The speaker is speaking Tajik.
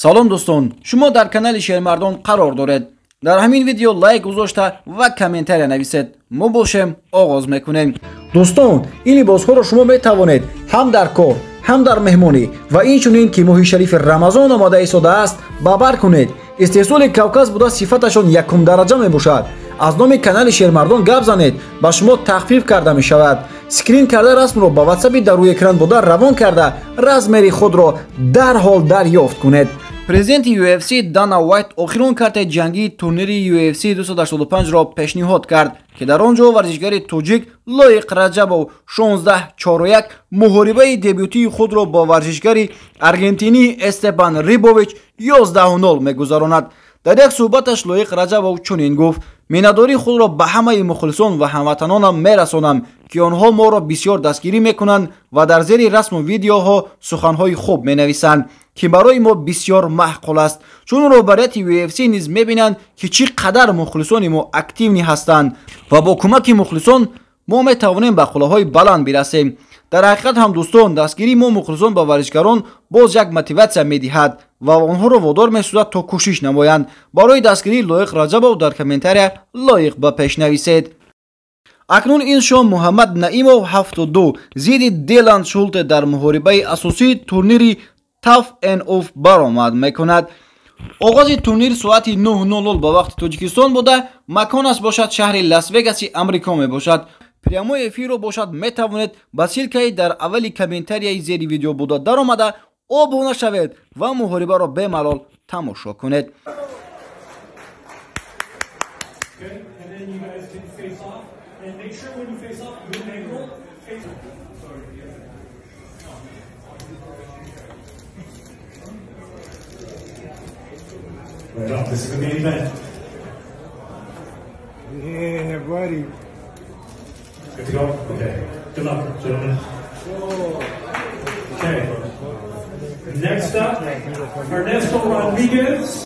Салом дӯстон, шумо дар канали Шермардон қарор доред. Дар ҳамин видео лайк гузошта ва комментария нависед. Мо бошем оғоз мекунем. Дӯстон, ин либосҳоро шумо метавонед ҳам дар кор, ҳам дар меҳмонӣ ва инчунин ки моҳи шарифи Рамазон омода истодааст ба бар кунед. Истеҳсоли Кавказ буда сифаташон якум дараҷа мебошад. Аз номи канали Шермардон гап занед, ба шумо тахфиф карда мешавад. Скрин карда расмро ба ватсапи дар рӯи экран буда равон карда размери худро дарҳол дарёфт кунед. Президенти UFC Дана Уайт охирон картаи ҷангии турнири UFC 285-ро пешниҳод кард, ки дар он ҷо варзишгари тоҷик Лоиқ Раҷабов 16-4-1 муҳорибаи дебютии худро бо варзишгари аргентинӣ Эстебан Рибович 11-0 мегузаронад. Дар як суҳбаташ Лоиқ Раҷабов чунин гуфт: миннатдории худро ба ҳамаи мухлисон ва ҳамватанонам мерасонам, ки онҳо моро бисёр дастгирӣ мекунанд ва дар зери расму видеоҳо суханҳои хуб менависанд, ки барои мо бисёр маъқул аст, чун роҳбарияти UFC низ мебинанд, ки чӣ қадар мухлисони мо активнӣ ҳастанд ва бо кӯмаки мухлисон мо метавонем ба қуллаҳои баланд бирасем. Дар ҳақиқат ҳам дӯстон, дастгирии мо мухлисон ба варзишгарон боз як мотиватсия медиҳад ва онҳоро водор месозад то кӯшиш намоянд. Барои дастгирии Лоиқ Раҷабов дар комментария лоиқ ба пеш нависед. Акнун ин шом Муҳаммад Наимов 7-2 зидди Делан Шулте дар муҳорибаи асосии турнири Tough Enough баромад мекунад. Оғози турнир соати 9:00 ба вақти Тоҷикистон буда, маконаш бошад шаҳри Лас-Вегаси Амрико мебошад. Прямой эфирро бошад метавонед ба ссылкаи дар аввали комментарияи зери видео буда даромада обуна шавед ва муҳорибаро бемалол тамошо кунед. Right off. This is the main event. Yeah, buddy. Good to go? Okay. Good luck, gentlemen. Okay. Next up, Ernesto Rodriguez.